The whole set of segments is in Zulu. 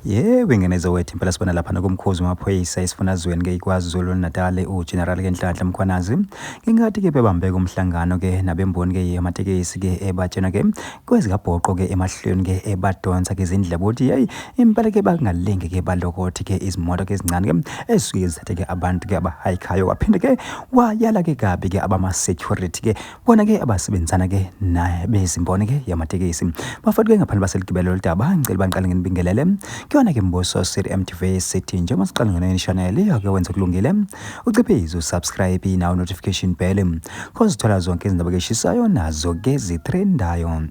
Yebo, ingane zawethu impela sibona laphana kumkhuzi wamaphoyisa esifundazweni ke iKwaZulu Natal uGeneral ke Nhlanhla Mkhwanazi. Ngenkathi ke bebambe kumhlangano ke nabemboni ke yamatekisi ke ebatshena ke kwezikabhoqo ke emahlweni ke ebadonsa ke izindlebe ukuthi hey impela ke bangalingi ke balokothi ke izimoto ke ezincane ke ezisuke zithathe ke abantu ke abahayikhayo waphinde ke wayala ke kabi ke abama security ke Bona ke abasebenzisana ke naye bezimboni ke yamatekisi. Bafowethu ke ngaphandle baseligibele lolu daba ngicela bangiqale nginibingelele. Kuyona ke Mbuso City MTV sithi njengoba siqala ngene channel ake wenze kulungile. Uciphize usubscribe nawo notification bell. Khoze uthola zonke izindaba ke eshisayo nazo ke zitrendayo.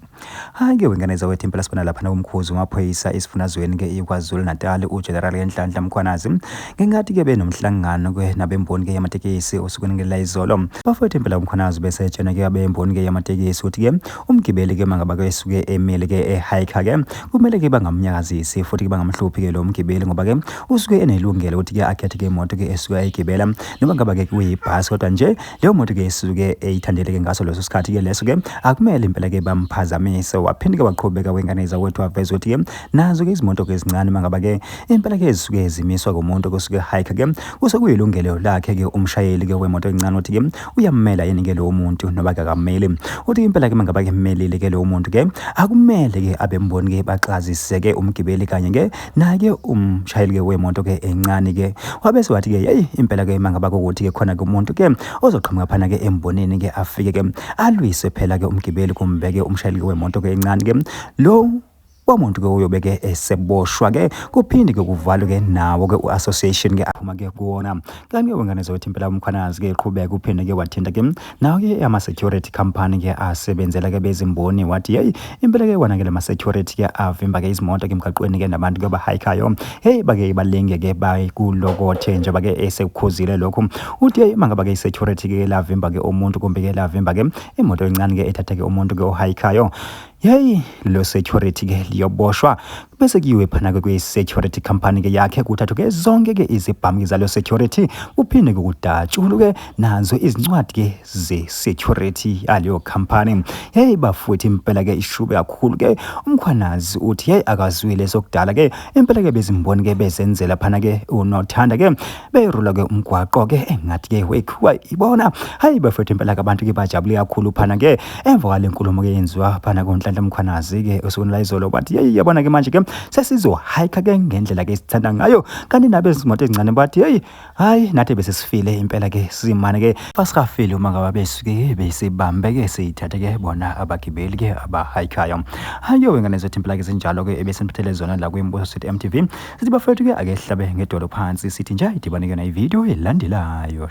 Hhayi ke wengane zawethu impela sibona laphana kumkhuzi wamaphoyisa esifundazweni ke iKwaZulu Natal uGeneral Nhlanhla Mkhwanazi ngenkathi ke benomhlangano ke nabemboni ke yamatekisi osukwini ngelayizolo. Bafowethu impela uMkhwanazi besetshena ke abemboni ke yamatekisi ukuthi ke umgibeli ke mangaba ke esuke emile ke ehike ke kumele ke bangamnyakazisi futhi ke bangamhluphi ke lo mgibeli ngoba ke usuke enelungelo ukuthi ke akhethe ke imoto ke esuke ayigibela noma ngaba ke kuyibhasi kodwa nje Leyo moto ke isuke eyithandele ke ngaso leso sikhathi ke leso ke akumele impela ke bamphazamise. Waphinde ke waqhubeka wengane zakwethu waveza ukuthi ke nazo ke izimoto ke ezincane mangaba ke impela ke zisuke zimiswa kumuntu kusuke hike ke kusekuyilungelo lakhe ke umshayeli ke wemoto encane ukuthi ke uyammela yini ke lowo muntu noba ke akammeli. Uthi impela ke mangaba ke mmelile ke lowo muntu ke akumele ke abemboni ke baxazise ke umgibeli kanye ke Naye umshayeli ke wemoto ke encane ke wabe sewathi ke hey impela ke mangaba ukuthi ke khona ke umuntu ke ozoqhamuka phana ke embonini ke afike ke alwise phela ke umgibeli kumbe ke umshayeli wemoto ke encane ke lo wamuntu ke uyobe ke eseboshwa ke kuphinde ke kuvalwe ke nawo ke u-association ke aphuma ke kuwona. Kanti ke wengane zokuthi impela uMkhwanazi ke eqhubeka uphinde ke wathinta ke nawo ke ama-security company ke asebenzela ke bezimboni wathi hey impela ke wona ke la ma-security ke avimba ke izimoto ke emgaqweni ke nabantu ke abahayikhayo hey bake balinge ke bayikulokothe njengoba ke esekukhuzile lokhu. Uthi hey mangaba ke i-security ke lavimba ke umuntu kumbe ke lavimba ke imoto encane ke ethatha ke umuntu ke ohayikhayo, yeyi lo security ke liyoboshwa bese kuyiwe phana ke kwi-security company ke yakhe kuthathwe ke zonke ke izibhamu zalo security kuphinde ke kudatshulwe ke nazo izincwadi ke ze-security yaleyo company. Hey bafowethu impela ke ishube kakhulu ke uMkhwanazi uthi hey akazwile sokudala ke impela ke bezimboni ke bezenzela phana ke unothanda ke berula ke umgwaqo ke engathi ke wekhiwa ibona. Hayi bafethu impela ke abantu ke bajabule kakhulu phana ke emva kwale nkulumo ke yenziwa phana koNhlanhla Mkhwanazi ke osukwini layizolo bathi yeyi yabona ke manje ke sesizohayikha ke ngendlela ke esithanda ngayo kanti nabezimoto ezincane bathi yeyi hayi nathi bese sifile impela ke simane ke basihafile uma ngaba besuke besibambe ke siyithathe ke bona abagibeli ke abahayikhayo. Hayi wengane zethu impela ke zinjalo ke ebesiniphathele zona la kwiMbuso City MTV. Sithi bafethu ke ake sihlabe ngedolo phansi sithi nje idibane ke nayi video elandelayo.